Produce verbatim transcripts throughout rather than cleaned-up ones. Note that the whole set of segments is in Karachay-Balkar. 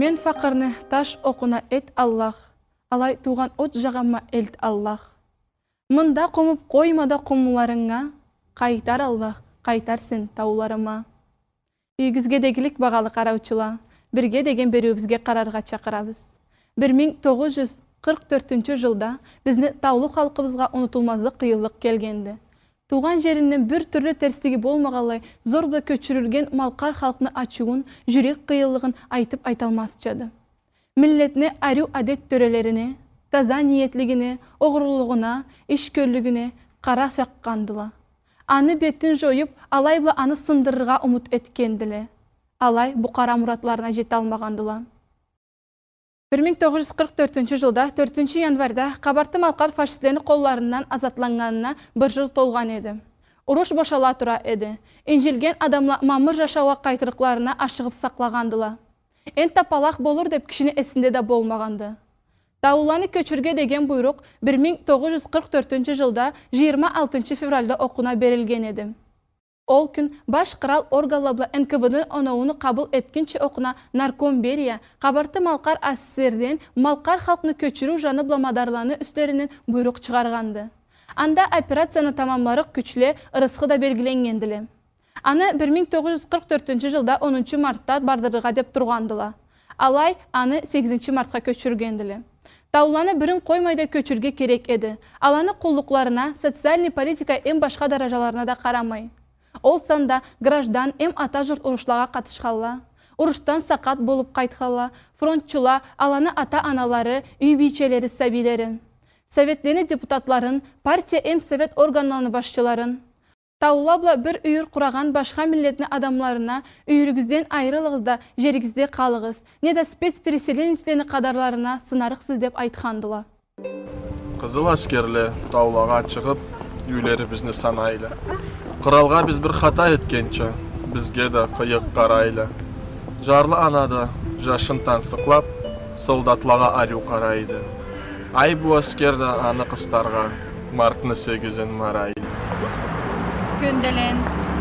Мен факъырны таш окъуна эт, Аллах, алай туугъан от жагъама элт, Аллах. Мында къумуп къойма да къумларынга, къайтар, Аллах, къайтар сен тауларыма. Юйюгюзге да игилик, багъалы къараучула. Бирге деген бериуюбюзге къараргъа чакъырабыз. Бир минг тогъуз жюз къыркъ тёртюнчю жылда бизни таулу халкъыбызгъа унутулмазлыкъ къыйынлыкъ келгенди. Туугъан жеринден бир тюрлю терслиги болмагъанлай зор бла кёчюрюлген малкъар халкъны ачыуун, жюрек къыйынлыгъын айтып айталмазчады. Миллетни ариу адет-тёрелерине, таза ниетлигине, огъурлугъуна, ишкёллюгюне къара чакъгъандыла. Аны бетин жоюп, алай бла аны сындырыргъа умут этгендиле. Алай бу къара муратларына жеталмагъандыла. Бир минг тогъуз жюз къыркъ тёртюнчю жылда, тёртюнчю январда, Къабарты-Малкъар фашистлени къолларындан азатланнганына бир жыл толгъан эди. Уруш бошала тура эди. Инжилген адамла мамыр жашаугъа къайтырыкъларына ашыгъып сакълагъандыла. Энтда палах болур деп кишини эсинде да болмагъанды. Таулуланы кёчюрюрге деген буйрукъ бир минг тогъуз жюз къыркъ тёртюнчю жылда жыйырма алтынчы февралда окъуна берилген эди. Ол кюн баш кърал органла бла Н К В Д-ни оноууну къабыл этгинчи окъуна Нарком Берия Къабарты-Малкъар А С С Р-ден малкъар халкъны кёчюрюу жаны бла мадарланы юслеринден буйрукъ чыгъаргъанды. Анда операцияны тамамларыкъ кючле, ырысхы да белгиленнгендиле. Аны бир минг тогъуз жюз къыркъ тёртюнчю жылда онунчу мартда бардырыргъа деп тургъандыла. Алай аны сегизинчи мартха кёчюргендиле. Таулуланы бирин къоймай да кёчюрюрге керек эди. Аланы къуллукъларына, социальный политика эм башха даражаларына да къарамай. Ол санда граждан эм ата журт урушлагъа къатышханла, урушдан сакъат болуп къайтханла, фронтчула, аланы ата-аналары, юй бийчелери, сабийлери. Советлени депутатларын, партия эм совет органларыны башчыларын, Таулула бла бир юйюр къурагъан башха миллетни адамларына: «Юйюрюгюзден айырылыгъыз да, жеригизде къалыгъыз, неда спецпереселенецлени къадарларына сынарыкъсыз», — деп айтхандыла. Къызыл аскерле таулагъа чыгъып, юйлерибизни санайла. Къралгъа биз бир хата этгенча, бизге да къыйыкъ къарайла. Жарлы ана да жашын тансыкълап, солдатлагъа ариу къарайды. Ай, бу аскер да аны къыстаргъа мартны сегизин марай. Кёнделен,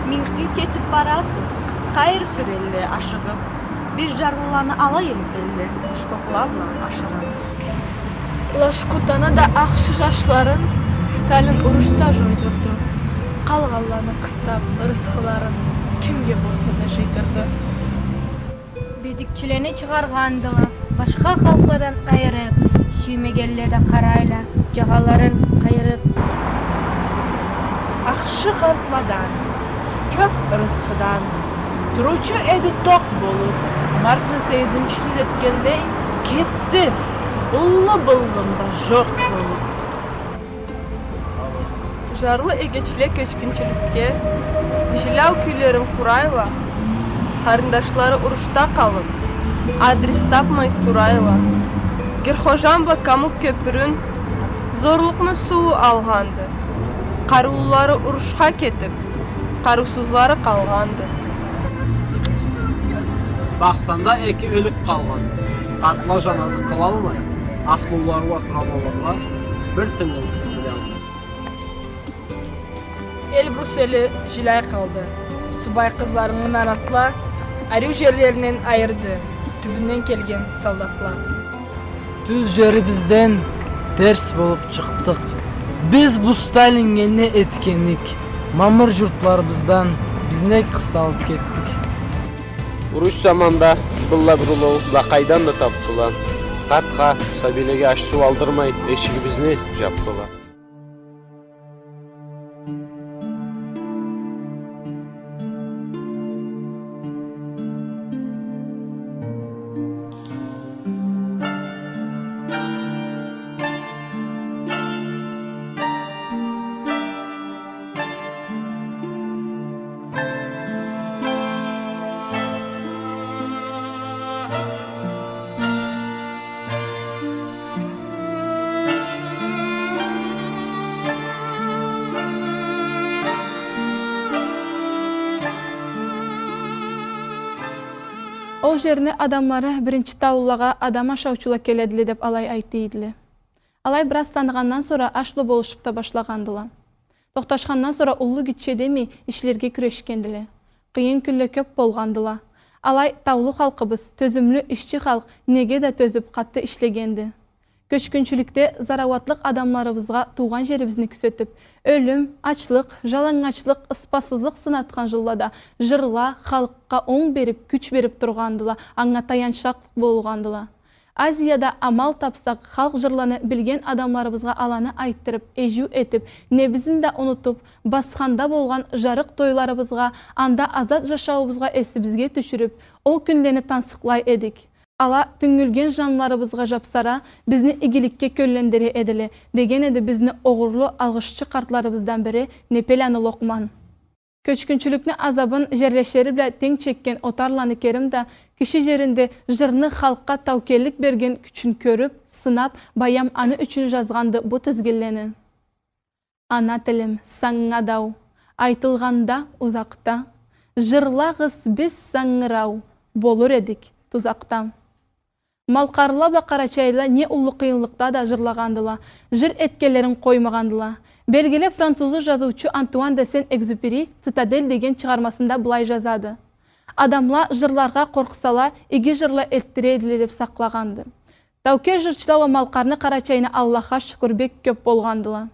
минг къый кетип барасыз, къайры сюрелле ашыгъып, биз жарлыланы алай элтелле, шкокла бла ашырып. Лашкутаны да ахшы жашларын Сталин урушда жойдурду. Къалгъанланы къыстап, ырысхыларын кимге болса да жыйдырды. Бедикчилени чыгъаргъандыла, башха халкъладан айырып, сюймегенле да къарайла, жагъаларын къайырып. Ахшы къартладан, кёп ырысхыдан туруучу эди токъ болуп, мартны сегизинчиси этгенлей кетди, уллу быллым да жокъ болуп. Жарлы эгечле кёчгюнчюлюкге жиляу кюйлерин къурайла, къарындашлары урушда къалып, адрес тапмай сурайла. Герхожан бла Камук кёпюрюн зорлукъну сууу алгъанды. Къарыулулары урушха кетип, къарыусузлары къалгъанды. Бахсанда эки ёлюп къалгъан. Къартла жаназы къылалмай, ахлулары уа туралмай, бир тынгылысын билалмай. Эльбрус эли жиляй къалды. Субай къызларын наратла ариу жерлеринден айырды тюбюнден келген солдатла. Тюз жерибизден терс болуп чыкъдыкъ. Биз бу Сталинге не этгенлик, мамыр журтларыбыздан биз нек къысталып кетдик? Уруш заманда быллай бир уллу лакъайдан да тапдыла. Къартха, сабийлеге аш-суу алдырмай, эшигибизни жапдыла. Ол жерни адамлары биринчи таулулагъа адам ашаучула келедиле деп алай айта эдиле. Алай бир аз таныгъандан сора аш бла болушуп да башлагъандыла. Тохташхандан сора уллу-гитче демей ишлерге кюрешгендиле. Къыйын кюнле кёп болгъандыла. Алай таулу халкъыбыз, тёзюмлю ишчи халкъ, неге да тёзюп, къаты ишлегенди. Кёчгюнчюлюкде зарауатлыкъ адамларыбызгъа туугъан жерибизни кюсетип, ёлюм, ачлыкъ, жалангачлыкъ, ыспасызлыкъ сынатхан жыллада жырла халкъгъа онг берип, кюч берип тургъандыла, анга таянчлыкъ болгъандыла. Азияда амал тапсакъ, халкъ жырланы билген адамларыбызгъа аланы айтдырып, эжиу этип, небизни да унутуп, басханда болгъан жарыкъ тойларыбызгъа, анда азат жашауубузгъа эсибизге тюшюрюп, ол кюнлени тансыкълай эдик. Ала тюнгюлген жанларыбызгъа жапсара, бизни игиликге кёллендире эдиле, деген эди бизни огъурлу алгъышчы къартларыбыздан бири Непеланы Локъман. Кёчгюнчюлюкню азабын жерлешлери бла тенг чекген Отарланы Керим да киши жеринде жырны халкъгъа таукеллик берген кючюн кёрюп, сынап, баям аны ючюн жазгъанды бу тизгинлени. Ана тилим, санга дау, айтылгъанда узакъда, жырлагъыз биз сангырау, болур эдик тузакъда. Малкъарла бла къарачайла не уллу къыйынлыкъда да жырлагъандыла, жыр этгенлерин къоймагъандыла. Белгили французу жазыучу Антуан де Сен-Экзюпери «Цитадель» деген чыгъармасында былай жазады: «Адамла жырларгъа къоркъсала, иги жырла этдире эдиле», — деп сакълагъанды. Таукел жырчыла уа Малкъарны, Къарачайны, Аллахха шукур, бек кёп болгъандыла.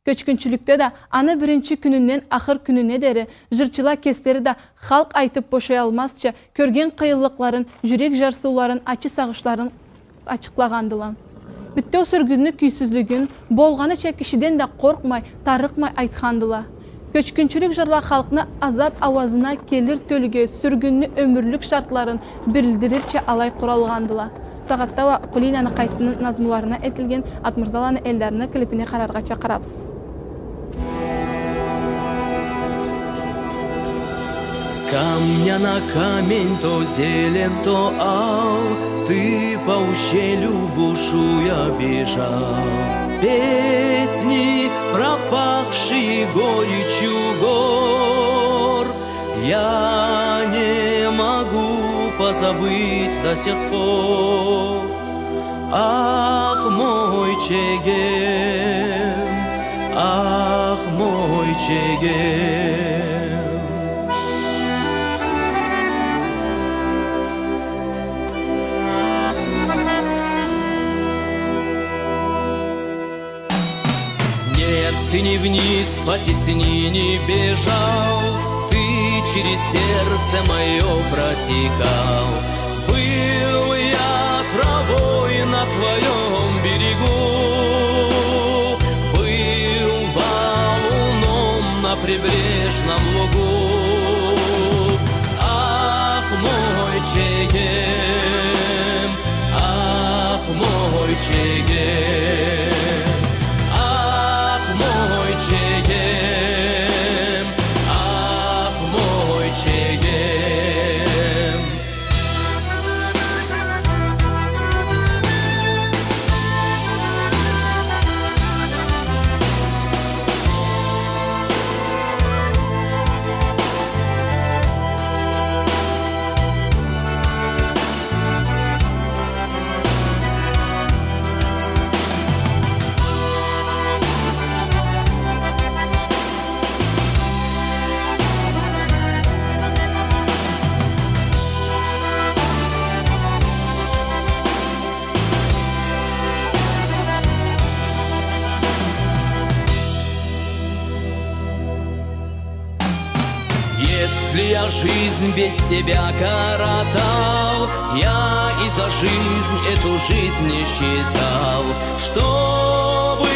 Кёчгюнчюлюкде да аны биринчи кюнюнден ахыр кюнюне дери жырчыла кеслери да халкъ айтып бошаялмазча кёрген къыйынлыкъларын, жюрек жарсыуларын, ачы сагъышларын ачыкълагъандыла. Битеу сюргюнню кюйсюзлюгюн болгъаныча кишиден да къоркъмай, тарыкъмай айтхандыла. Кёчгюнчюлюк жырла халкъны азат ауазына келир тёлюге, сюргюнню ёмюрлюк шартларын билдирирча алай къуралгъандыла. Сагъатда уа Къулийланы къайсыны назмуларына этилген Атмырзаланы «Элдарны» клипине къараргъа чакъырабыз. С камня на камень, то зелен, то ал, ты по ущелью бушуя бежал. Песни, пропахшие горечью гор, я не могу позабыть до сих пор. Ах, мой Чегем, ах, мой Чегем. Нет, ты не вниз по теснине бежал, ты через сердце моё протекал. Был я травой на твоём берегу, был валуном на прибрежном лугу. Ах, мой Чегем, ах, мой Чегем, ах, мой Чегем, ах, мой Чегем. Если я жизнь без тебя коротал, я и за жизнь эту жизнь не считал. Что бы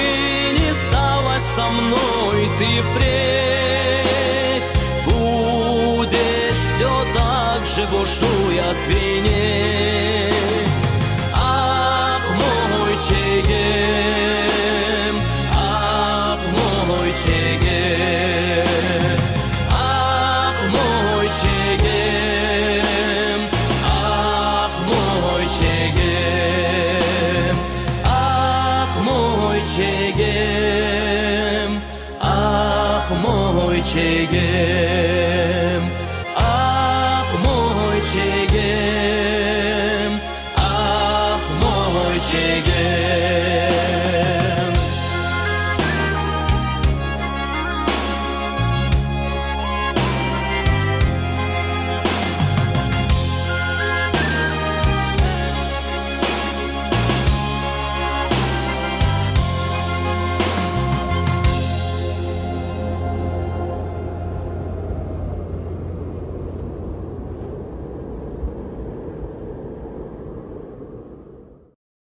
ни стало со мной, ты впредь будешь всё так же бушуя звенеть. Ах, мой Чегем, ах, мой Чегем, ах, мой Чегем, ах, мой Чегем, ах, мой Чегем. Ах, мой Чегем, ах, мой Чегем, ах, мой Чегем.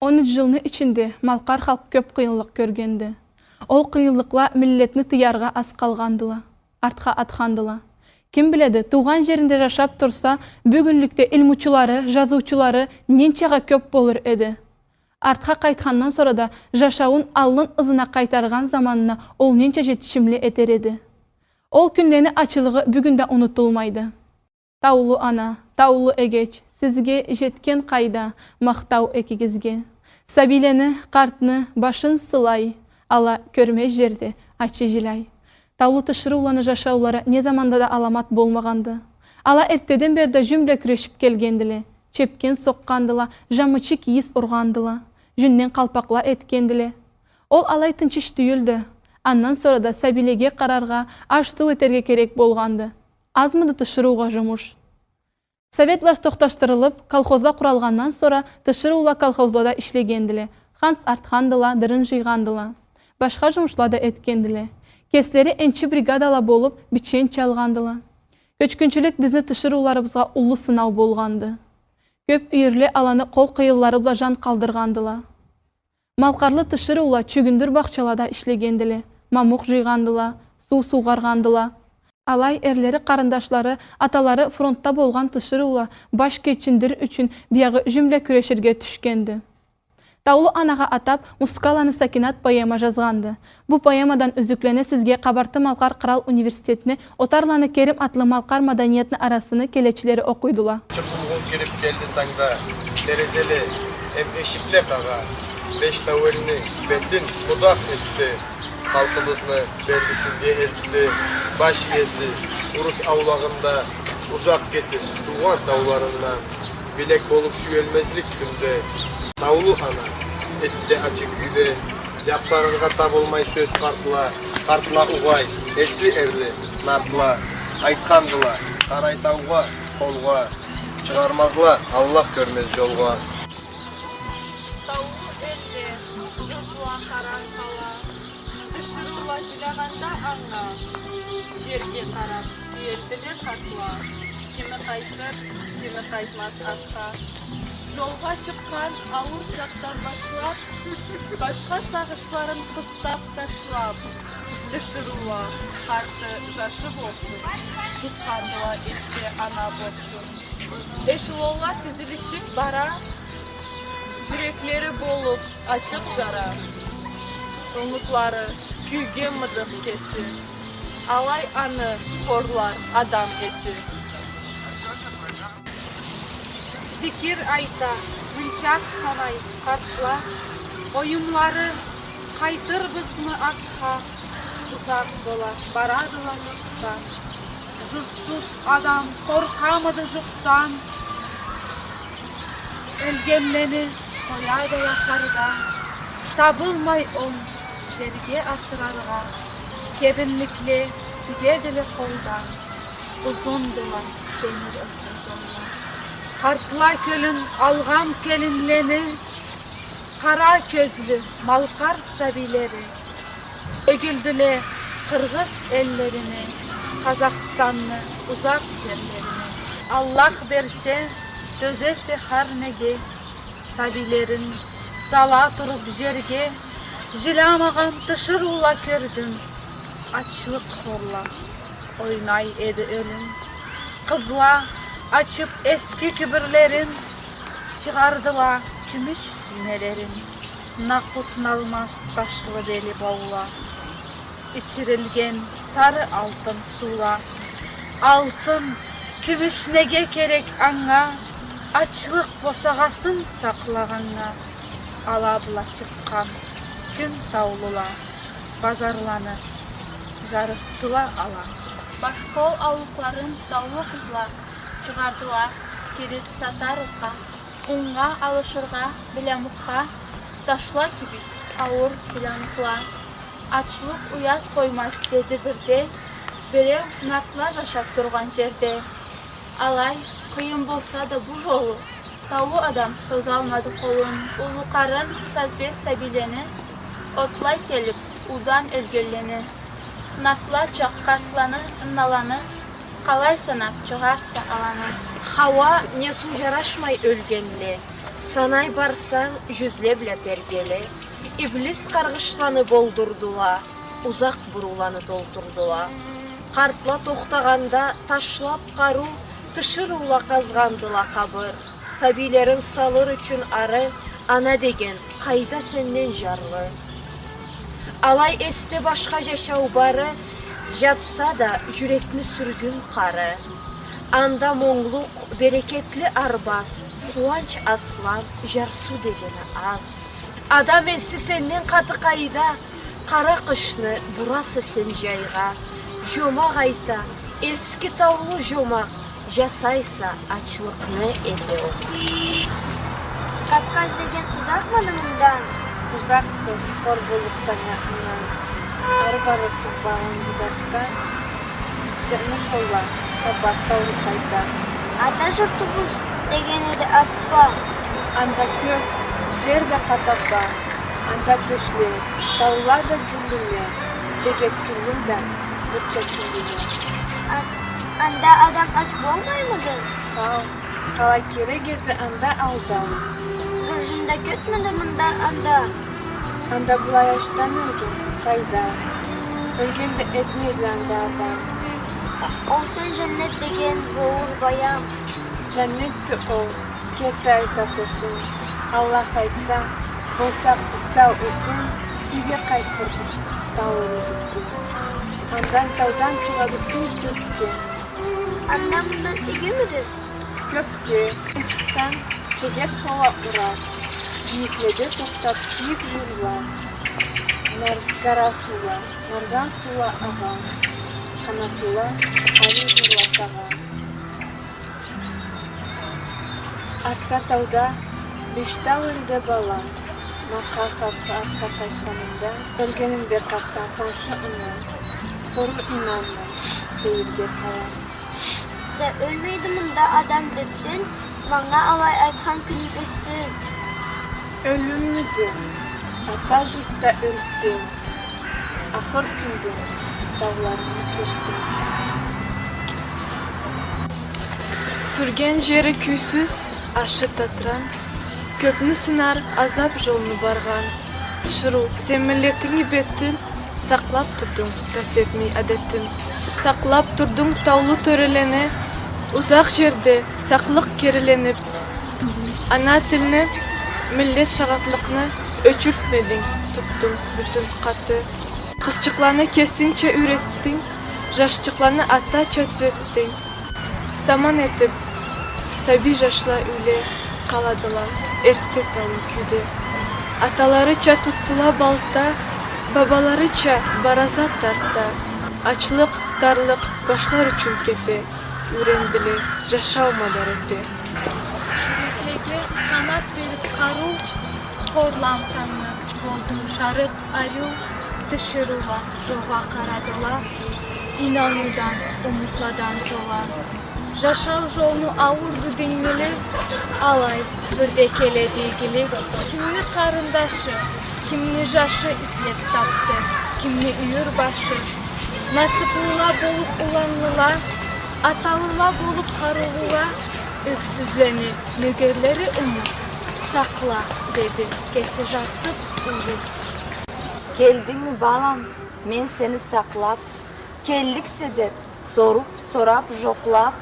Он юч жылны ичинде малкъар халкъ кёп къыйынлыкъ кёргенди. Ол къыйынлыкъла миллетни тыяргъа аз къалгъандыла, артха атхандыла. Ким биледи, туугъан жеринде жашап турса, бюгюнлюкде илмучулары, жазыучулары ненчагъа кёп болур эди. Артха къайтхандан сора да жашауун аллын ызына къайтаргъан заманына ол ненча жетишимли этер эди. Ол кюнлени ачылыгъы бюгюн да унутулмайды. Таулу ана, таулу эгеч, сизге жетген къайда махтау экигизге. Сабийлени, къартны башын сылай, ала кёрмез жерде ачы жиляй. Таулу тиширыуланы жашаулары не заманда да аламат болмагъанды. Ала эртдеден бери да жюн бла кюрешип келгендиле. Чепкен сокъгъандыла, жамычы кийиз ургъандыла, жюнден къалпакъла этгендиле. Ол алай тынч иш тюйюлдю. Андан сора да сабийлеге къараргъа, аш-суу этерге керек болгъанды. Азмыды тиширыугъа жумуш? Совет власть тохташдырылып, колхозла къуралгъандан сора тиширыула колхозлада ишлегендиле, ханц артхандыла, дырын жыйгъандыла. Башха жумушла да этгендиле. Кеслери энчи бригадала болуп, бичен чалгъандыла. Кёчгюнчюлюк бизни тиширыуларыбызгъа уллу сынау болгъанды. Кёп юйюрле аланы къол къыйынлары бла жан къалдыргъандыла. Малкъарлы тиширыула чюгюндюр бахчалада ишлегендиле, мамукъ жыйгъандыла, суу суугъаргъандыла. Алай эрлери, къарындашлары, аталары фронтда болгъан тиширыула баш кечиндир ючюн биягъы жюн бла кюреширге тюшгенди. Таулу анагъа атап Мускаланы Сакинат поэма жазгъанды. Бу поэмадан юзюклене сизге Къабарты-Малкъар къырал университетни Отарланы Керим атлы малкъар маданиятны арасыны келечилери окъуйдула. Чыкъылгъын кирип келди тангда, терезеле эм эшикле къагъа. Беш тауэлни бетин къудакъ этди. Халкъыбызны белгисизге элтди. Баш иеси уруш аулагъында, узакъ кетип туугъан тауларындан, билек болуп сюелмезлик кюнде. Таулу ана этди ачы кюйде. Жапсарыргъа табылмай сёз къартла, къартла угъай, эсли-эрли нартла. Айтхандыла: къарай таугъа, къолгъа, чыгъармазла Аллах кёрмез жолгъа. Таулу элле, жыртыла къаран къала, тиширыула жилягъанда анга, жерге къарап сюелдиле къартла. Кими къайтыр, кими къайтмаз артха. Жолгъа чыкъгъан ауур чакъдан башлап, башха сагъышларын къыстап ташлап, тиширыула къарты, жашы болсун, тутхандыла эсде ана борчун. Эшелонла тизилишип бара, жюреклери болуп ачыкъ жара. Умутлары кюйген мыдыкъ кеси, алай аны хорлар адам эси. Зикир айта, мынчакъ санай къартла, оюмлары къайтырбызмы артха, узакъ бола барадыла журтдан. Журтсуз адам къоркъамыды жукъдан? Ёлгенлени къоядыла къарда, табылмай онг жерге асыраргъа. Кебинликле тигедиле къолдан, узундула темир ызлы жолла. Къартла кёлюн алгъан келинлени, къара кёзлю малкъар сабийлери, тёгюлдюле къыргъыз эллерине, Къазахстанны узакъ жерлерине. Аллах берсе, тёзесе хар неге, сабийлерин сала туруп жерге, жилямагъан тиширыула кёрдюм, ачлыкъ хорлап ойнай эди ёлюм. Къызла ачып эски кюбюрлерин, чыгъардыла кюмюш тюймелерин, накъут-налмас ташлы бели баула. Ичирилген сары алтын суула. Алтын, кюмюш неге керек анга, ачлыкъ босагъасын сакълагъаннга? Ала бла чыкъгъан кюн таулула базарланы жарытдыла ала. Башхол аулукъларын таулу къызла чыгъардыла кирип сатарызгъа, уннга алышыргъа, билямукъгъа, ташла кибик ауур жилямукъла. Ачлыкъ уят къоймаз, деди бирде биреу нартла жашап тургъан жерде. Алай къыйын болса да бу жолу, таулу адам созалмады къолун. Уллу къарын, сазбет сабийлени, отлай келип уудан ёлгенлени. Нартла чакъ къартланы, наланы, къалай санап чыгъарса аланы? Хауа не суу жарашмай ёлгенле, Санай барсанг, жюзле бла тергеле, иблис къаргъышланы болдурдула, узакъ буруланы толтурдула. Къартла тохтагъанда, ташлап къарыу, тиширыула къазгъандыла къабыр. Сабийлерин салыр ючюн ары, ана деген къайда сенден жарлы? Алай эсде башха жашау бары, жапса да жюрекни сюргюн къары. Анда монглукъ, берекетли арбаз, къууанч аслам, жарсыу дегени аз. Адам эси сенден къаты къайда? Къара къышны бураса сен жайгъа. Жомакъ айта, эски таулу жомакъ, жасайса ачлыкъны эте ол. Кавказ деген узакъмыды мындан? Узакъды, хор боллукъ санатындан. Ары барырбыз, балам, узакъгъа. Тынч болла, табат таулу къайда. Ата журтубуз деген эди аппа. Анда кёк, жер да къатаппа. Анда тёшле, таула да гюллюле, чегет гюллю да, бирча гюллюле. А-, анда адам ач болмаймыды? Хау, къалай керек эди анда алда. Буржунда кёкмюдю мында анда? Анда былай ачдан ёлген къайда? Ёлген да этмейди анда адам. Олсун, жаннет деген болур баям. Жаннетди ол, керти айтаса сен. Аллах айтса, болсакъ биз тау эсен, юйге къайтырбыз таулу юйге. Андан таудан чыгъады кюн кёкге. Андан мындан игимиди? Кёкге сен чыкъсанг, чегет хауа урар. Бийикледе тохтап кийик жырла. Нар-, къара суула, нарзан суула агъа. Къанатла ариу жырла сагъа. Артда тауда беш тау элде бала, Макъа халкъы артха къайтханында, ёлгенинде къартдан хоншу ана, сора инанмай сейирге къала. Да ёлмейди мында адам деп сен манга алай айтхан кюнюм эсде. Ёлюрмюдю ата журтда ёлсе, ахыр кюнде тауларынгы кёрсе? Сюрген жери кюйсюз, ашы татран, кёпню сынар азап жолну баргъан. Тиширыу, сен миллетинги бетин сакълап турдунг, тас этмей адетин. Сакълап турдунг таулу тёрелени, узакъ жерде сакълыкъ кериленип. Ана тилни, миллет шагъатлыкъны ёчюртмединг, тутдунг бютюн къаты. Къызчыкъланы кесингча юйретдинг, жашчыкъланы атача тюзетдинг. Саман этип, сабий жашла юйле къаладыла, эртте таулу кюйде. Аталарыча тутдула балта, бабаларыча баразат тартда. Ачлыкъ, тарлыкъ башлар ючюн кете, юйрендиле, жашау мадар эте. Жюреклеге къанат берип къарыу, хорланнганы болдунг жарыкъ, ариу, тиширыула жолгъа къарадыла, инануудан, умутладан тола. Жашау жолну ауурду дингили, алай бирде келеди игилик. Кимни къарындашы, кимни жашы излеп тапды, кимни юйюрбашы. Насыплыла болуп уланлыла, аталыла болуп къарыулула, ёксюзлени нёгерлери умут. Сакъла, деди кеси жарсып уллу. Келдингми, балам, мен сени сакълап, келликсе деп, соруп, сорап, жокълап.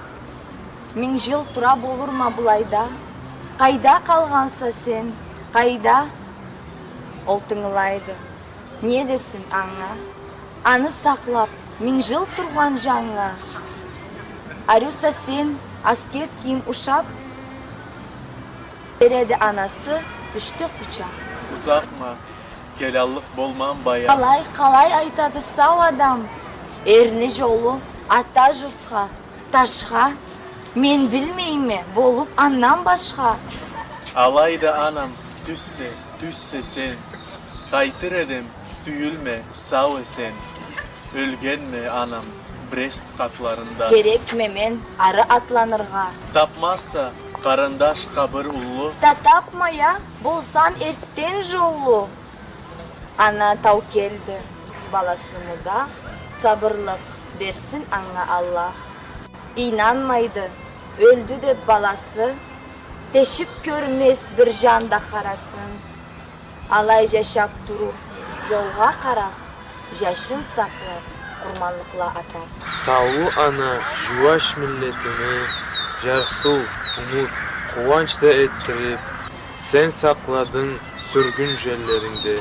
Минг жыл тура болурма былайда? Къайда къалгъанса сен, къайда? Ол тынгылайды. Не десин анга? Аны сакълап, минг жыл тургъан жаннга. Ариуса сен, аскер кийим ушап, береди анасы, тюшдю къучакъ. Узакъма, келаллыкъ болмам баям. Къалай, къалай айтады сау адам? Эрни жолу ата журтха, ташха, мен билмейме болуп андан башха. Алайда, анам, тюзсе, тюзсе сен, къайтыр эдим, тюйюлме, сау-эсен. Ёлгенме, анам, Брест къатларында. Керекме мен ары атланыргъа. Тапмазса, къарындаш, къабыр уллу. Да тапмай а болсам эртден жоллу. Ана тау келди, баласы мудах, сабырлыкъ берсин анга Аллах. Ийнанмайды, ёлдю деп баласы, Эшип кёрмез бир жан да къарасын. Алай жашап туруп, жолгъа къарап, жашын сакълап, къурманлыкъла атап. Таулу ана жууаш миллетиме жарсыу, умут, къууанч да этдирип, сен сакъладынг сюргюн желлеринде,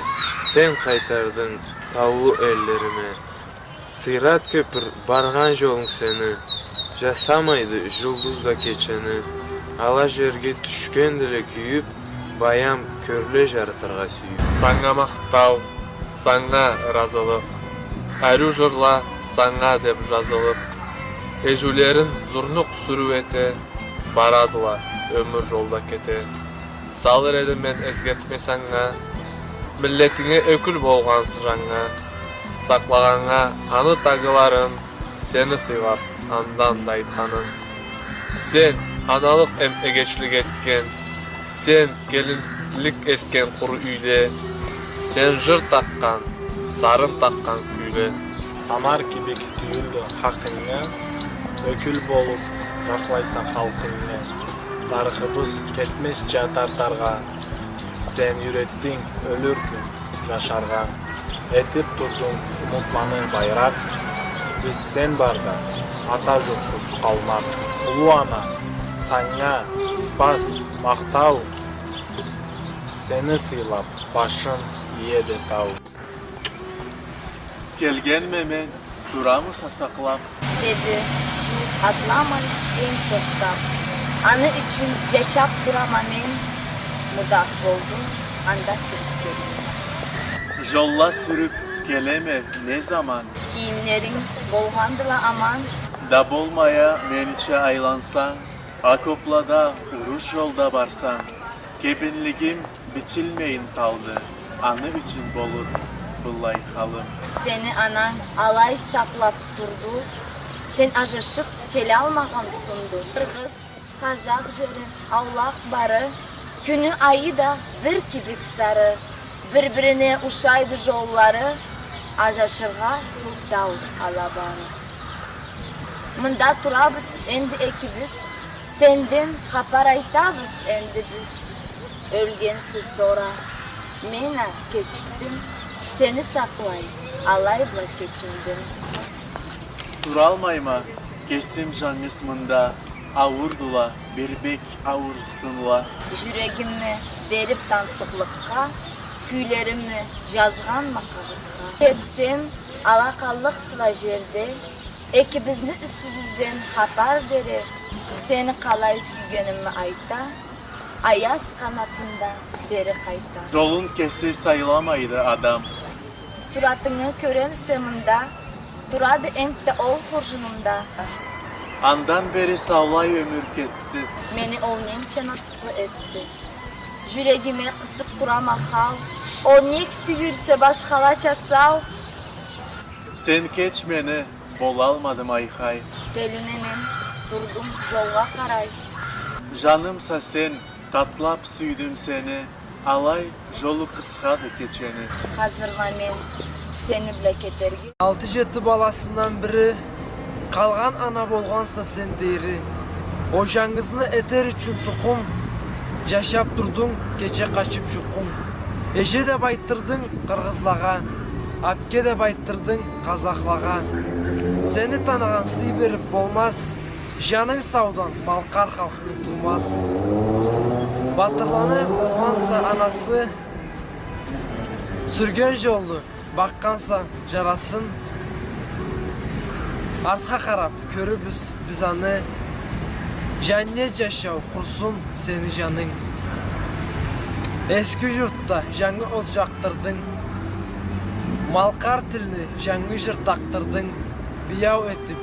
сен къайтардынг таулу эллериме. Сырат кёпюр баргъан жолунг сени, жасамайды жулдуз да кечени. Ала жерге тюшгендиле кюйюп, баям кёрле жарытыргъа сюйюп. Санга махтау, санга ыразылыкъ, ариу жырла санга деп жазылып, эжиулерин зурнукъ сюрюу эте, барадыла, ёмюр жолда кете. Салыр эдим мен эсгертме санга, миллетинге ёкюл болгъан сыжаннга, сакълагъаннга аны тагыларын, сени сыйлап, андан да айтханым. Сен аналыкъ эм эгечлик этген, сен келинлик этген къуру юйде, сен жыр такъгъан, сарын такъгъан кюйле. Самар кибик тюйюлдю хакъынгы, ёкюл болуп жакълайса халкъынгы. Тарыхыбыз кетмезча тартаргъа, сен юйретдинг ёлюр кюн жашаргъа. Этип турдунг умутланы байракъ, биз сен барда ата журтсуз къалмакъ. Уллу ана, санга ыспас, махтау, сени сыйлап, башын иеди тау. Келгенме мен, турамыса сакълап? Деди, жууукъ атламай, тенг тохтап. Аны ючюн жашап турама мен, мудах болдум, анда кёп кёрдюм. Жолла сюрюп келеме не заман. Кийимлеринг болгъандыла аман. Да болмай а менича айлансанг, окоплада, уруш жолда барсанг, кебинлигим бичилмейин къалды, аны ючюн болур быллай халым. Сени ананг алай сакълап турду, сен ажашып келалмагъан сунду. Къыргъыз, къазакъ жери, аулакъ бары, кюню, айы да бир кибик сары. Бир-бирине ушайды жоллары, ажашыргъа сылтау ала бары. Мында турабыз энди экибиз, сенден хапар айтабыз энди биз. Ёлгенсе сора, мен а кечикдим, сени сакълай алай бла кечиндим. Туралмайма кесим жангыз мында, ауурдула бир бек аур сынла. Жюрегими берип тансыкълыкъгъа, кюйлерими жазгъанма къагъытха. Кетсем, ала къаллыкъдыла жерде, экибизни юсюбюзден хапар бере, сени къалай сюйгеними айта, аяз къанатында бери къайта. Жолун кеси сайламайды адам. Суратынгы кёремсе мында, турады энтда ол хуржунумда. Андан бери саулай ёмюр кетди. Мени ол ненча насыплы этди. Жюрегиме къысып турама хал, ол нек тюйюлсе башхалача сау. Сен кеч мени, болалмадым айхай. Телиме мен турдум жолгъа къарай. Жанымса сен, къатлап сюйдюм сени, алай жолу къысхады кечени. Хазырла мен сени бла кетерге. Алты-жети баласындан бири, къалгъан ана болгъанса сен дейри. Ол жангызны этер ючюн тукъум, жашап турдунг кече къачып жукъунг. Эже деп айтдырдынг къыргъызлагъа, апке деп айтдырдынг къазахлагъа. Сени таныгъан сый берип болмаз, жанынг саудан малкъар халкъ унутулмаз. Батырланы болгъанса анасы, сюрген жолну бакъгъанса жарасын. Артха къарап кёрюрбюз биз аны. Жаннет жашау къурсун сени жанынг. Эски журтда жангы от жакъдырдынг. Малкъар тилни жангы жыр такъдырдынг. Бияу этип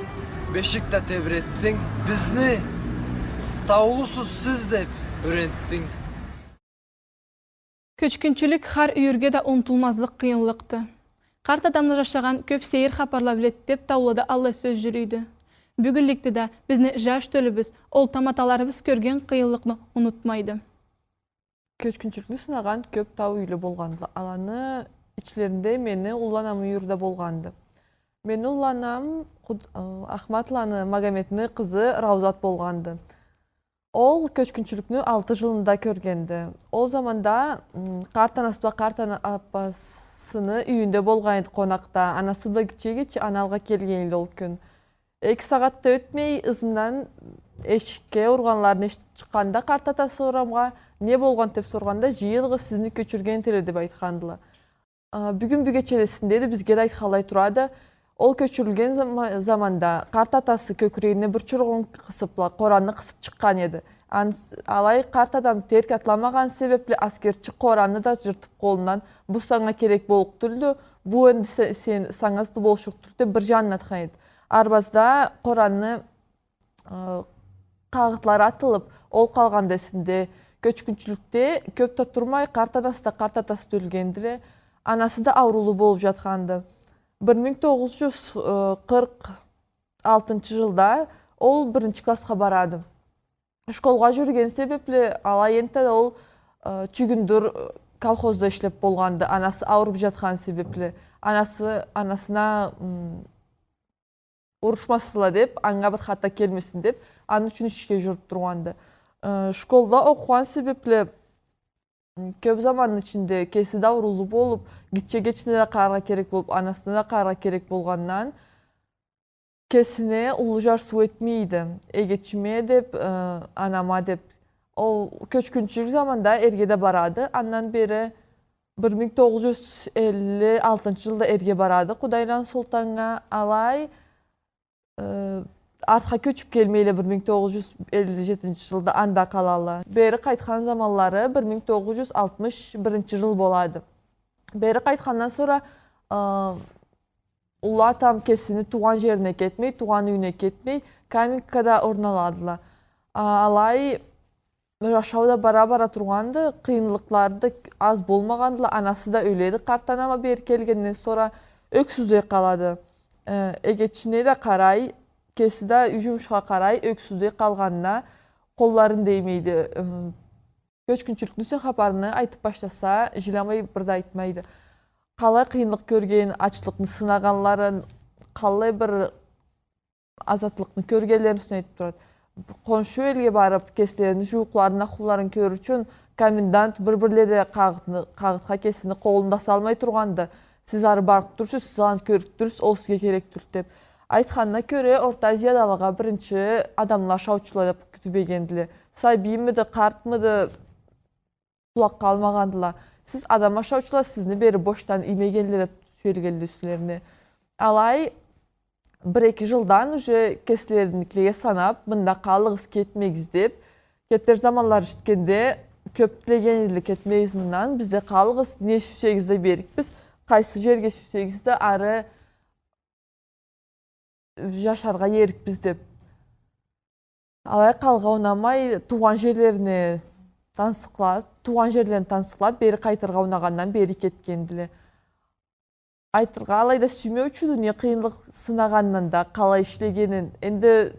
бешик да тебретдинг. Бизни таулусуз сиз деп юрентдинг. Кёчгюнчюлюк хар юйюрге да унутулмазлыкъ къыйынлыкъды. Къарт адамла жашагъан кёп сейир хапарла биледи деп таулада аллай сёз жюрюйдю. Бюгюнлюкде да бизни жаш тёлюбюз, ол таматаларыбыз кёрген къыйынлыкъны унутмайды. Кёчгюнчюлюкню сынагъан кёп тау юйлю болгъандыла. Аланы ичлеринде мени уллу анамы юйюрде болгъанды. Мени уллу анам Къуд-, ы, Ахматланы Магометни къызы Раузат болгъанды. Ол кёчгюнчюлюкню алты жылында кёргенди. Ол заманда, м, къарт анасы бла къарт ана-, апасыны юйюнде болгъан эди къонакъда. Анасы бла гитче-гитче аналгъа келген эди ол кюн. Эки сагъат да ётмей, ызындан эшикге ургъанларын эшитип чыкъгъанда, къарт атасы орамгъа, «Не болгъан?» деп соргъанда, «Жыйылыгъыз, сизни кёчюрген этелле», деп айтхандыла. А, бюгюн бюгечелесинде да бизге да айтханлай турады. Ол кёчюрюлген зама-, заманда къарт атасы кёкюрегине бир чургъун къысыпла, къоранны къысып чыкъгъан эди. Ан-, алай къарт адам терк атламагъан себепли, аскерчи къоранны да жыртып къолундан, «Бу санга керек боллукъ тюлдю, бу энди се-, сен, санга да болушукъ тюлдю», деп бир жанына атхан эди. Арбазда къоранны, э, къагъытлары атылып, ол къалгъанды эсинде. Кёчгюнчюлюкде кёп да турмай, къарт анасы да, къарт атасы да ёлгендиле. Анасы да ауруулу болуп жатханды. Бир минг тогъуз жюз къыркъ алтынчы жылда ол биринчи классха барады. Школгъа жюрюген себепли, алай энтта да ол, э, Чюгюндюр, э, колхозда ишлеп болгъанды, анасы ауруп жатхан себепли. Анасы, анасына, м, урушмасынла деп, анга бир хата келмесин деп, аны ючюн ишге жюрюп тургъанды. Э, школда окъугъан себепли, м, кёп заманны ичинде кеси да ауруулу болуп, гитче эгечине да къараргъа керек болуп, анасына да къараргъа керек болгъандан, кесине уллу жарсыу этмейди. Эгечиме деп, э, анама деп. Ол кёчгюнчюлюк заманда эрге да барады. Андан бери бир минг тогъуз жюз элли алтынчы жылда эрге барады Къудайланы Солтаннга. Алай, э, артха кёчюп келмейле, бир минг тогъуз жюз элли жетинчи жылда анда къалалла. Бери къайтхан заманлары бир минг тогъуз жюз алтмыш биринчи жыл болады. Бери къайтхандан сора, э, уллу атам кесини туугъан жерине кетмей, туугъан юйюне кетмей, Каменкада орун аладыла. А, алай жашау да бара-бара тургъанды, къыйынлыкълары да аз болмагъандыла, анасы да ёледи, къарт анама бери келгенден сора ёксюзлей къалады. Э, эгечине да къарай, кеси да юй жумушха къарай, ёксюзлей къалгъанына къолларын деймейди. Э, кёчгюнчюлюкню сен хапарыны айтып башласа, жилямай бир да айтмайды. Къалай къыйынлыкъ кёрген, ачлыкъны сынагъанларын, къалай бир азатлыкъны кёргенлерини юсюнден айтып турады. Къоншу элге барып, кеслерини жууукъларын, ахлуларын кёрюр ючюн комендант бир-бирледе къагъытны, къагъытха кесини къолун да салмай тургъанды. Сиз ары барып турсуз, сиз аланы кёрюп турсуз, ол сизге керек тюлдю деп. Айтханына кёре, Орта Азияда алагъа биринчи адамла ашаучула деп тюбегендиле. Сабиймиди, къартмыды, къулакъгъа алмагъандыла. Сиз адам ашаучула, сизни бери бошдан иймегенле деп сюелгенди юслерине. Алай бир-эки жылдан уже кеслериникилеге санап, мында къалыгъыз, кетмегиз деп, кетер заманлары жетгенде кёп тилеген эдиле, кетмегиз мындан, бизде къалыгъыз, не сюйсегиз да берликбиз, къайсы жерге сюйсегиз да ары жашаргъа эрикбиз деп. Алай къалыргъа унамай, туугъан жерлерине тансыкъла-, туугъан жерлерин тансыкълап, бери къайтыргъа унагъандан бери кетгендиле. Айтыргъа алай да сюймеучюдю, не къыйынлыкъ сынагъанын да, къалай ишлегенин. Энди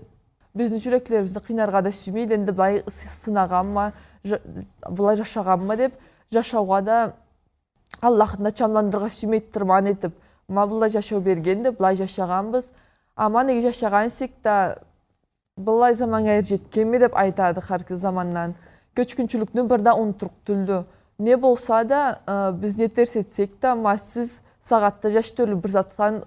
бизни жюреклерибизни къыйнаргъа да сюймейди, энди былай сы-, сынагъанма, жа-, былай жашагъанма деп, жашаугъа да Аллахны да чамландырыргъа сюймейди тырман этип, ма быллай жашау бергенди, былай жашагъанбыз. Аман иги жашагъан эсек да, быллай заманнга эр жетгенме деп айтады хар замандан. Кёчгюнчюлюкню бир да унутурукъ тюлдю. Не болса да, э, биз не терс этсек да, ма сиз сагъатда жаш тёлю бир затхан,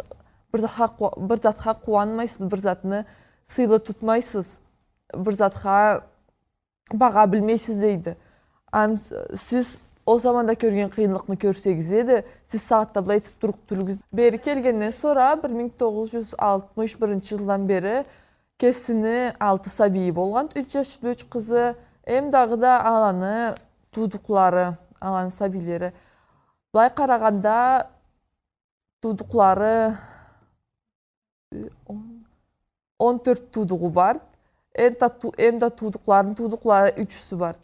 бир затха къу-, бир затха къууанмайсыз, бир затны сыйлы тутмайсыз, бир затха багъа билмейсиз, дейди. Ан-, сиз ол заманда кёрген къыйынлыкъны кёрсегиз эди, сиз сагъатда былай этип турлукъ тюлсюз. Бери келгенден сора, бир минг тогъуз жюз алтмыш биринчи жылдан бери кесини алты сабийи болгъан, юч жаш бла юч къызы, эм дагъыда аланы туудукълары, аланы сабийлери. Былай къарагъанда, туудукълары, э, он, он тёрт туудугъу бар. Эм да ту-, эм да туудукъларыны туудукълары ючюсю бар.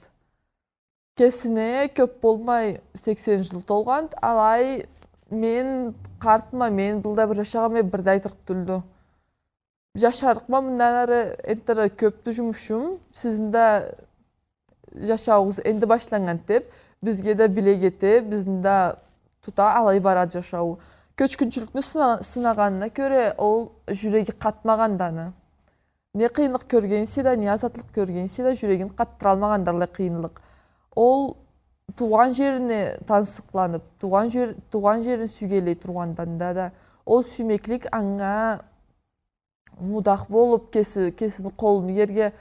Кесине кёп болмай сексен жыл толгъан, алай мен къартма, мен былда бир жашагъанма, бир да айтырыкъ тюлдю. Жашарыкъма мындан ары, энтта да кёпдю жумушум, сизни да жашауугъуз энди башланнган деп, бизге да билек эте, бизни да тута, алай барады жашауу. Кёчгюнчюлюкню сына-, сынагъанына кёре, ол жюреги къатмагъанды аны. не къыйынлыкъ кёрген эсе да, не азатлыкъ кёрген эсе да, жюрегин къатдыралмагъанды аллай къыйынлыкъ. Ол туугъан жерине тансыкъланып, туугъан жер-, туугъан жерин сюйгенлей тургъандан да, да, ол сюймеклик анга мудах болуп, кеси, кесини къолун иерге,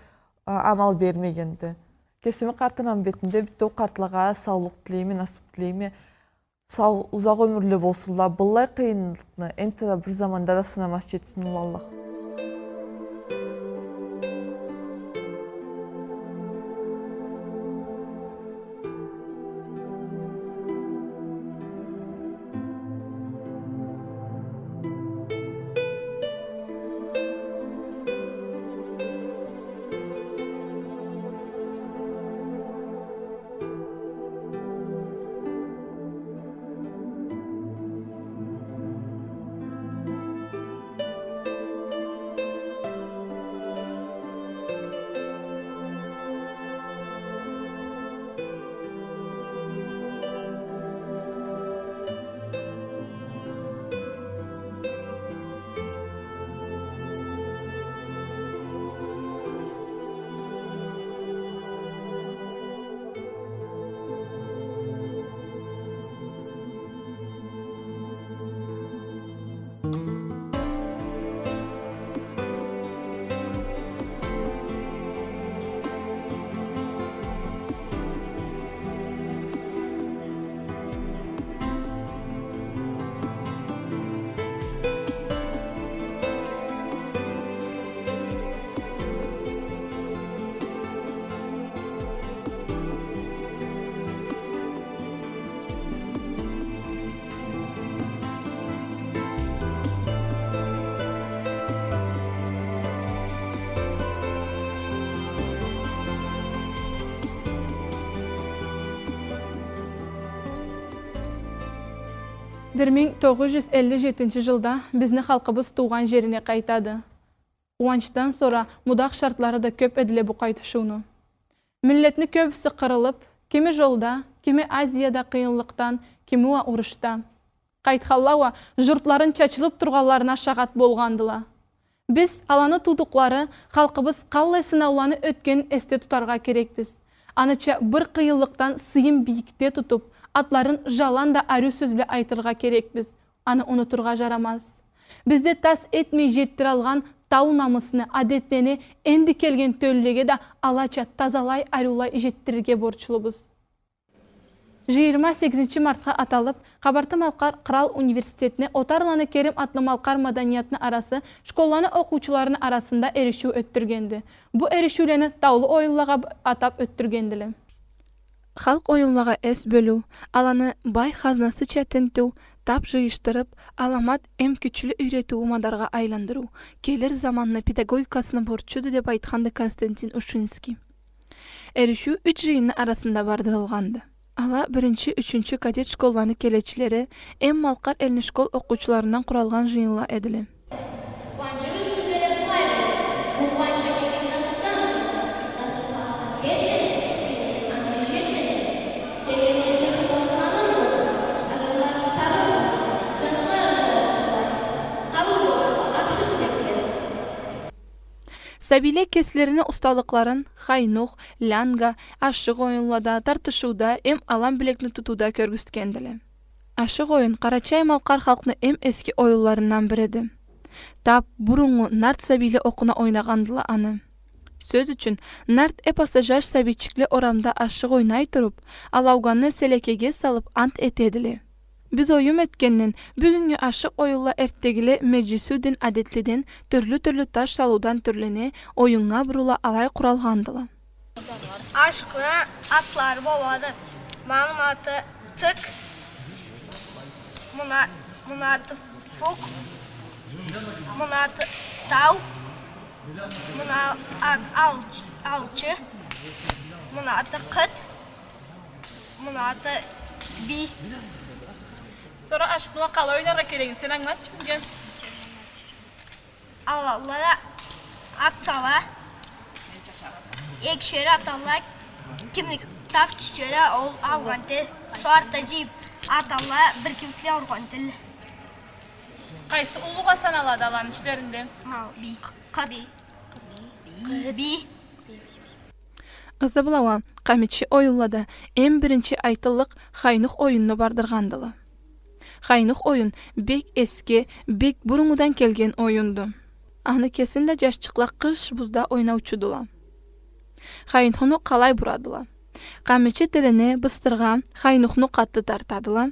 а, амал бермегенди. Кесими къартынамы бетинде бютеу къартлагъа саулукъ тилейме, насып тилейме. Сау, узакъ ёмюрле болсунла, быллай къыйынлыкъны энтта да бир заманда да сынамаз этсин улу Аллах. Бир минг тогъуз жюз элли жетинчи жылда бизни халкъыбыз туугъан жерине къайтады. Къууанчдан сора мудах шартлары да кёп эдиле бу къайтышыуну. Миллетни кёбюсю къырылып, кими жолда, кими Азияда къыйынлыкъдан, кими уа урушда. Къайтханла уа журтларын чачылып тургъанларына шагъат болгъандыла. Биз аланы туудукълары, халкъыбыз къаллай сынауланы ётгенин эсде тутаргъа керекбиз. Аныча бир къыйынлыкъдан сыйын бийикде тутуп, атларын жаланда ариу сёз бла айтыргъа керекбиз. Аны унутургъа жарамаз. Бизде тас этмей жетдиралгъан тау намысны, адетлени энди келген тёлюлеге да алача тазалай, ариулай жетдирирге борчлубуз. Жыйырма сегизинчи мартха аталып, Къабарты-Малкъар кърал университетни Отарланы Керим атлы малкъар маданиятны арасы школланы окъуучуларыны арасында эришиу ётдюргенди. Бу эришиулени таулу оюнлагъа б-, атап ётдюргендиле. Халкъ оюнлагъа эс бёлюу, аланы бай хазнасыча тинтиу, тап жыйышдырып, аламат эм кючлю юйретиу мадаргъа айландырыу келир заманны педагогикасыны борчуду, деп айтханды Константин Ушинский. Эришиу юч жыйынны арасында бардырылгъанды. Ала биринчи, ючюнчю кадет школланы келечилери эм Малкъар элни школ окъуучуларындан къуралгъан жыйынла эдиле. Къууанчыгъыз кюнледе былай болсун. Бу къууанчха келген насыпдан болсун. Насыпха алан келмесин, келген аман жетмесин. Келгенлеге жашаулары мамыр болсун, ариулары сабыр болсун, жанлары да болсунла. Къабыл болсунла ахшы тилекле. Сабийле кеслерини усталыкъларын хайнух, лянга, ашыкъ оюнлада, тартышыуда эм алан билекни тутууда кёргюзтгендиле. Ашыкъ оюн къарачай-малкъар халкъны эм эски оюнларындан бириди. Тап буруннгу нарт сабийле окъуна ойнагъандыла аны. Сёз ючюн, нарт эпосда жаш сабийчикле орамда ашыкъ ойнай туруп, алауганны селекеге салып ант этедиле. Биз оюм этгенден, бюгюннгю ашыкъ оюнла эрттегиле межлисиуден, адетледен, тюрлю-тюрлю таш салыудан тюрлене, оюннга бурула, алай къуралгъандыла. Ашыкъны атлары болады. Муну аты тик, муну, муну аты фук, муну аты тау, муну ат алч-, алчы, муну аты къыт, муну аты бий. Сора ашыкъны уа къалай ойнаргъа керегин сен ангылатчы бизге. Алалла да атсала, экишер аталла, кимни тап тюшсе да, ол алгъан этелле. Сора да зийип аталла, бир кибитле ургъан этелле. Къайсы уллугъа саналады аланы ичлеринде? Ма, бий. Къыт. Бий. Би. Ызы бла уа къамичи оюнлада эм биринчи айтыллыкъ хайнух оюнну бардыргъандыла. Хайнух оюн бек эсге, бек буруннгудан келген оюнду. Аны кесин да жашчыкъла къыш бузда ойнаучудула. Хайнухну къалай бурадыла? Къамичи тилине быстыргъа хайнухну къаты тартадыла.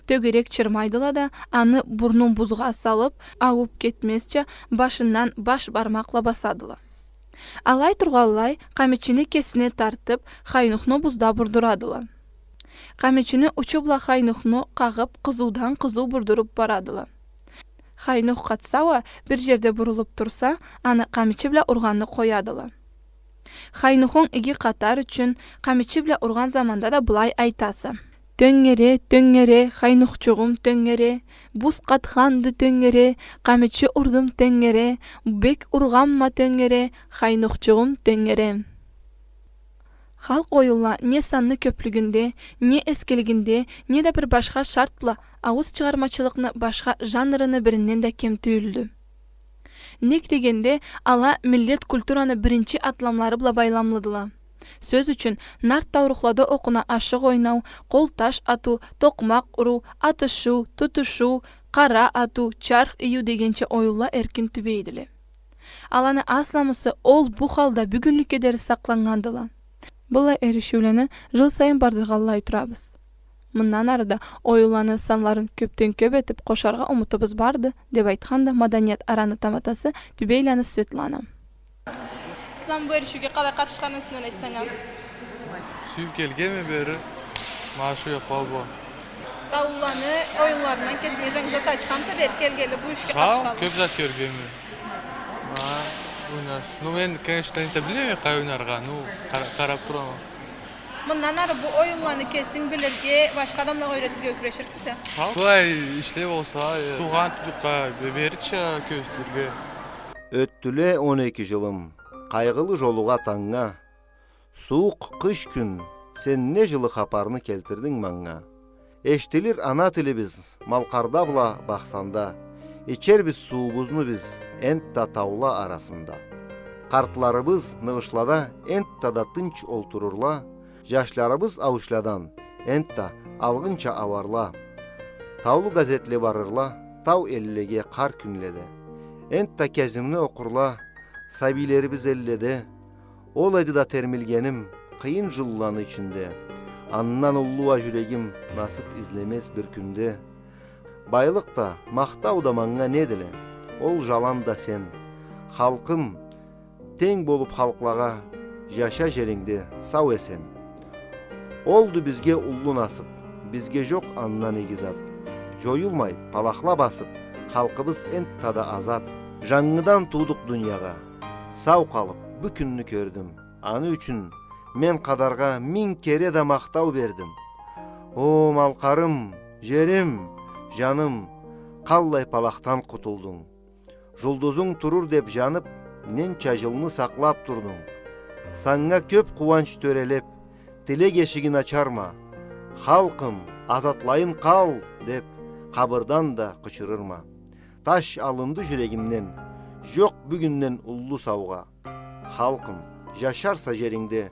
Тёгерек чырмайдыла да, аны бурнун бузгъа салып, ауп кетмезча, башындан баш бармакъла басадыла. Алай тургъанлай, къамичини кесине тартып, хайнухну бузда бурдурадыла. Къамичини учу бла хайнухну къагъып, къызыудан къызыу бурдуруп барадыла. Хайнух къатса уа, бир жерде бурулуп турса, аны къамичи бла ургъанны къоядыла. Хайнухун иги къатар ючюн, къамичи бла ургъан заманда да былай айтаса: «Тёнгере, тёнгере, хайнухчугъум тёнгере, буз къатханды тёнгере, къамичи урдум тёнгере, бек ургъанма тёнгере, хайнухчугъум тёнгере». Халкъ оюнла не санны кёплюгюнде, не эскилигинде, не да бир башха шарт бла ауус чыгъармачылыкъны башха жанрыны биринден да кем тюйюлдю. Нек дегенде, ала миллет культураны биринчи атламлары бла байламлыдыла. Сёз ючюн, нарт таурухлада окъуна ашыкъ ойнау, къол таш атыу, токъмакъ уруу, атышыу, тутушуу, къара атыу, чарх июу дегенча оюнла эркин тюбейдиле. Аланы аз-намысы ол бу халда бюгюнлюкге дери сакъланнгандыла. Быллай эришиулени жыл сайын бардыргъанлай турабыз. Мындан ары да оюнланы санларын кёпден кёп этип къошаргъа умутубуз барды, — деп айтханды маданият араны таматасы Тюбейланы Светлана. Сен бу эришиуге къалай къатышханынгы юсюнден айтсанг а? Сюйюп келгенме бери, ма шу экъуал бла. Таулуланы оюнларындан кесинге жангы зат ачханмыса, бери келгенли бу ишге къатышханлы? Кёп зат кёргенме. А, у нас. Ну, мен, конечно, энтда билмейме къалай ойнаргъа, ну, къара-, къарап турама. Мындан ары бу оюнланы кесинг билирге, башха адамлагъа юйретирге кюреширикмисе? Былай ишле болса, э, туугъан жукъгъа бе-, берирча кёргюзтюрге. Ётдюле он эки жылым, къайгъылы жолугъа, танга. Сууукъ къыш кюн, сен не жылы хапарны келтирдинг манга. Эшитилир ана тилибиз Малкъарда бла Бахсанда, ичербиз сууубузну биз энтда таула арасында. Къартларыбыз ныгъышлада энтда да тынч олтурурла, жашларыбыз ауучладан энтда алгъынча ауарла. Таулу газетле барырла тау эллеге къар кюнледе. Энтда Кязимни окъурла сабийлерибиз элледе. Ол эди да термилгеним къыйын жылланы ичинде. Андан уллу уа жюрегим насып излемез бир кюнде. Байлыкъ да, махтау да манга недиле? Ол жаланда сен. Халкъым, тенг болуп халкълагъа, жаша жерингде сау-эсен. Олду бизге уллу насып, бизге жокъ андан иги зат. Жоюлмай, палахла басып, халкъыбыз энтда да азат. Жангыдан туудукъ дуниягъа, сау къалып, бу кюнню кёрдюм. Аны ючюн мен Къадаргъа минг кере да махтау бердим. О, Малкъарым, жерим, жаным, къаллай палахдан къутулдунг. Жулдузунг турур деп жанып, ненча жылны сакълап турдунг. Санга кёп къууанч тёрелеп, тилек эшигин ачарма. Халкъым, азатлайын къал, деп, къабырдан да къычырырма. Таш алынды жюрегимден, жокъ бюгюнден уллу саугъа. Халкъым, жашарса жерингде,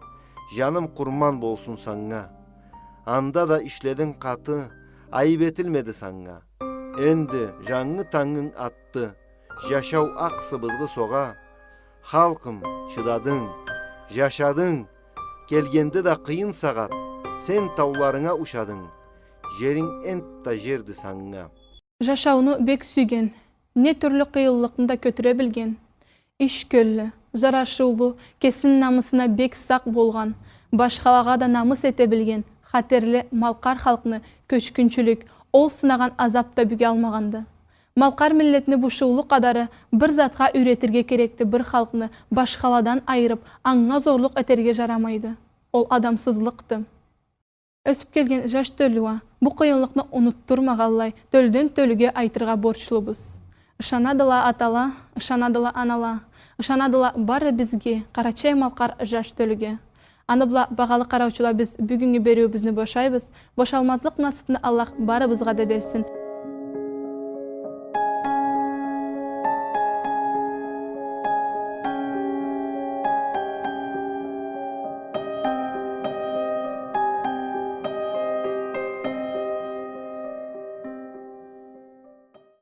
жаным къурман болсун санга. Анда да ишлединг къаты, айып этилмеди санга. Энди жангы тангынг атды, жашау акъ сыбызгъы согъа. Халкъым, чыдадынг, жашадынг, келгенде да къыйын сагъат, сен тауларынга ушадынг, жеринг энтда жерди санга. Жашауну бек сюйген, не тюрлю къыйынлыкъны да кётюре билген, иш кёллю, жарашыулу, кесини намысына бек сакъ болгъан, башхалагъа да намыс эте билген хатерли малкъар халкъны кёчгюнчюлюк, ол сынагъан азап да бюге алмагъанды. Малкъар миллетни бушуулу къадары бир затха юйретирге керекди бир халкъны башхаладан айырып, анга зорлукъ этерге жарамайды. Ол адамсызлыкъды. Ёсюп келген жаш тёлю уа бу къыйынлыкъны унутдурмагъанлай, тёлюден тёлюге айтыргъа борчлубуз. Ышанадыла атала, ышанадыла анала, ышанадыла бары бизге, къарачай-малкъар жаш тёлюге. Аны бла, багъалы къараучула, биз бюгюннгю бериуюбюзню бошайбыз. Бошалмазлыкъ насыпны Аллах барыбызгъа да берсин.